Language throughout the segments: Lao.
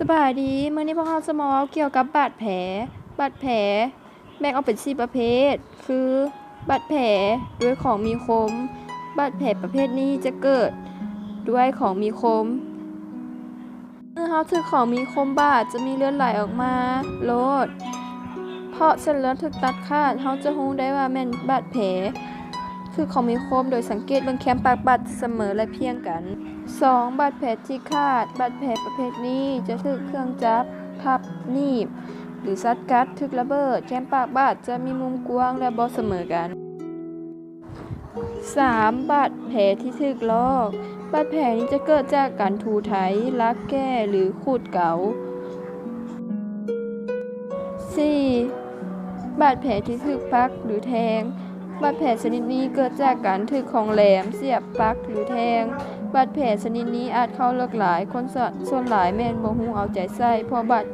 ສະບາຍດີ, ມື້ນີ້ພວກເຮົາຈະມາເວົ້າກ່ຽວກັບບາດແຜ. ບາດແຜແບ່ງອອກເປັນສີ່ປະເພດ ຄື ບາດແຜດ້ວຍຂອງມີຄົມ. ບາດແຜປະເພດນີ້ຈະເກີດດ້ວຍຂອງມີຄົມ. ເມື່ອເຮົາຖືກຂອງມີຄົມບາດ ຈະມີເລືອດໄຫຼອອກມາໂລດ ເພາະເສັ້ນເລືອດຖືກຕັດຂາດ. ເຮົາຈະຮູ້ໄດ້ວ່າແມ່ນບາດແຜຖືກຂອງມີຄົມ ໂດຍສັງເກດເບິ່ງແຄມປາກບາດຈະສະເໝີ ແລະ ພຽງກັນ. ສອງ, ບາດແຜທີ່ຂາດ. ບາດແຜປະເພດນີ້ຈະຖືກເຄື່ອງຈັບທັບໜີບ ຫຼື ສັດກັດ, ຖືກລະເບີດ, ແຄມປາກບາດຈະມີມຸມກວ້າງ ແລະ ບໍ່ສະເໝີກັນ. ສາມ, ບາດແຜທີ່ຖືກລອກ. ບາດແຜນີ້ຈະເກີດຈາກການຖູໄຖ, ລາກແກ້ ຫຼື ຂູດເກົາ. ສີ່, ບາດແຜທີ່ຖືກປັກ ຫຼື ແທງ. ບາດແຜຊະນິດນີ້ເກີດຈາກການຖືກຂອງແຫຼມສຽບ, ປັກ ຫຼື ແທງ. ບາດແຜຊະນິດນີ້ອາດເຂົ້າເລິກຫຼາຍ, ຄົນສ່ວນ ສ່ວນຫຼາຍແມ່ນບໍ່ຮູ້ເອົາໃຈໃສ່ ເພາະບາດ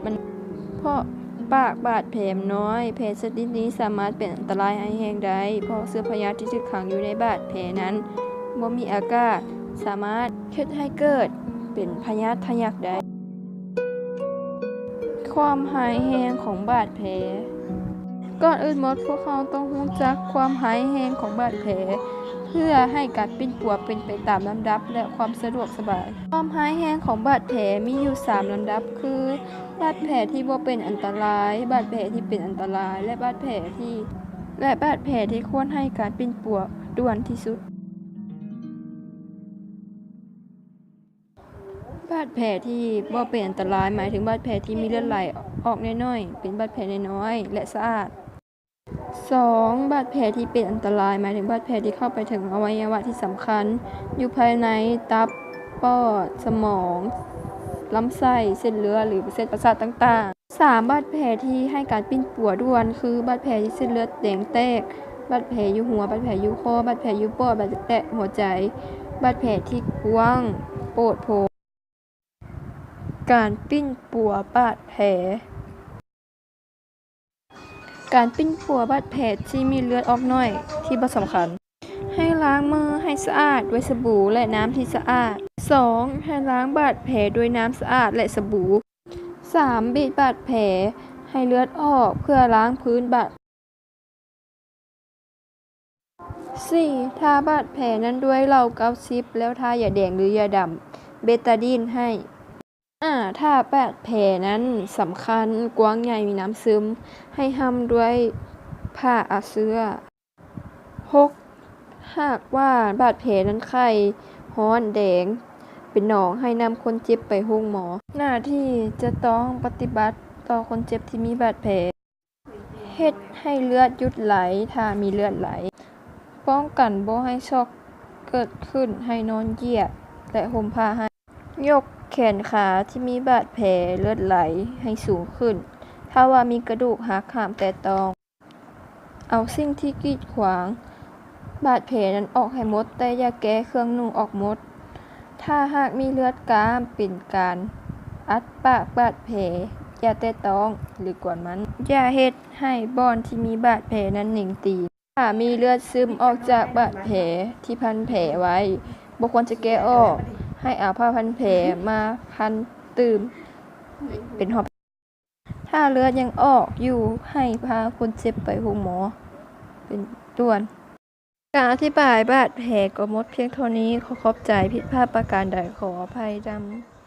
ມັນ ເພາະປາກບາດແຜມັນນ້ອຍ. ແຜຊະນິດນີ້ສາມາດເປັນອັນຕະລາຍຮ້າຍແຮງໄດ້ ເພາະເຊື້ອພະຍາດທີ່ຖືກຂັງຢູ່ໃນບາດແຜນັ້ນບໍ່ມີອາກາດ ສາມາດເຮັດໃຫ້ເກີດເປັນພະຍາດທະຍັກໄດ້. ຄວາມຮ້າຍແຮງຂອງບາດແຜ. ກ່ອນອື່ນໝົດ, ພວກເຮົາຕ້ອງຮູ້ຈັກຄວາມຮ້າຍແຮງຂອງບາດແຜ ເພື່ອໃຫ້ການປິ່ນປົວເປັນໄປຕາມລຳດັບ ແລະ ຄວາມສະດວກສະບາຍ. ຄວາມຮ້າຍແຮງຂອງບາດແຜມີຢູ່ສາມລຳດັບ ຄື ບາດແຜທີ່ບໍ່ເປັນອັນຕະລາຍ, ບາດແຜທີ່ເປັນອັນຕະລາຍ ແລະ ບາດແຜທີ່ ແລະ ບາດແຜທີ່ຄວນໃຫ້ການປິ່ນປົວດ່ວນທີ່ສຸດ. ບາດແຜທີ່ບໍ່ເປັນອັນຕະລາຍ ໝາຍເຖິງບາດແຜທີ່ມີເລືອດໄຫຼອອກໜ້ອຍໆ, ເປັນບາດແຜນ້ອຍໆ ແລະ ສະອາດ. ສອງ, ບາດແຜທີ່ເປັນອັນຕະລາຍ ໝາຍເຖິງບາດແຜທີ່ເຂົ້າໄປເຖິງອະໄວຍະວະທີ່ສຳຄັນຢູ່ພາຍໃນ ຕັບ, ປອດ, ສະໝອງ, ລຳໄສ້, ເສັ້ນເລືອດ ຫຼື ເສັ້ນປະສາດຕ່າງໆ. ສາມ, ບາດແຜທີ່ໃຫ້ການປິ່ນປົວດ່ວນ ຄື ບາດແຜທີ່ເສັ້ນເລືອດແດງແຕກ, ບາດແຜຢູ່ຫົວ, ບາດແຜຢູ່ຄໍ, ບາດແຜຢູ່ປອດ, ບາດແຜແຕະຫົວໃຈ, ບາດແຜທີ່ກວ້າງໂປດໂພ. ການປິ່ນປົວບາດແຜ. ການປິ່ນປົວບາດແຜທີ່ມີເລືອດອອກໜ້ອຍທີ່ບໍ່ສຳຄັນ. ໃຫ້ລ້າງມືໃຫ້ສະອາດດ້ວຍສະບູ ແລະ ນ້ຳທີ່ສະອາດ. ສອງ, ໃຫ້ລ້າງບາດແຜດ້ວຍນ້ຳສະອາດ ແລະ ສະບູ. ສາມ, ບີດບາດແຜໃຫ້ເລືອດອອກເພື່ອລ້າງພື້ນບາດ. ສີ່, ທາບາດແຜນັ້ນດ້ວຍເຫຼົ້າເກົ້າສິບ ແລ້ວທາຢາແດງ ຫຼື ຢາດຳ ເບຕາດີນ ໃຫ້. ຫ້າ, ຖ້າບາດແຜນັ້ນສຳຄັນ, ກວ້າງໃຫຍ່, ມີນ້ຳຊຶມ, ໃຫ້ຫ້ຳດ້ວຍຜ້າອາເຊື້ອ. ຫົກ, ຫາກວ່າບາດແຜນັ້ນໄຂ້, ຮ້ອນ, ແດງ, ເປັນໜອງ, ໃຫ້ນຳຄົນເຈັບໄປໂຮງໝໍ. ໜ້າທີ່ຈະຕ້ອງປະຕິບັດຕໍ່ຄົນເຈັບທີ່ມີບາດແຜ. ເຮັດໃຫ້ເລືອດຢຸດໄຫຼ ຖ້າມີເລືອດໄຫຼ. ປ້ອງກັນບໍ່ໃຫ້ຊັອກເກີດຂຶ້ນ, ໃຫ້ນອນຢຽດ ແລະ ຫົ່ມຜ້າໃຫ້. ຍົກແຂນຂາທີ່ມີບາດແຜເລືອດໄຫຼໃຫ້ສູງຂຶ້ນ. ຖ້າວ່າມີກະດູກຫັກ, ຫ້າມແຕະຕ້ອງ. ເອົາສິ່ງທີ່ກີດຂວາງບາດແຜນັ້ນອອກໃຫ້ໝົດ, ແຕ່ຢ່າແກ້ເຄື່ອງນຸ່ງອອກໝົດ. ຖ້າຫາກມີເລືອດກ້າມ, ເປັນການອັດປາກບາດແຜ, ຢ່າແຕະຕ້ອງ ຫຼື ກວນມັນ. ຢ່າເຮັດໃຫ້ບ່ອນທີ່ມີບາດແຜນັ້ນເໜັງຕີ. ຖ້າມີເລືອດຊຶມອອກຈາກບາດແຜທີ່ພັນແຜໄວ້, ບໍ່ຄວນຈະແກະອອກ. ໃຫ້ເອົາຜ້າພັນແຜມາພັນຕື່ມເປັນຮອບ. ຖ້າເລືອດຍັງອອກຢູ່, ໃຫ້ພາຄົນເຈັບໄປໂຮງໝໍເປັນດ່ວນ. ການອະທິບາຍບາດແຜກໍໝົດພຽງເທົ່ານີ້. ຂໍຂອບໃຈ. ຜິດພາດປະການໃດ, ຂໍອະໄພນຳ.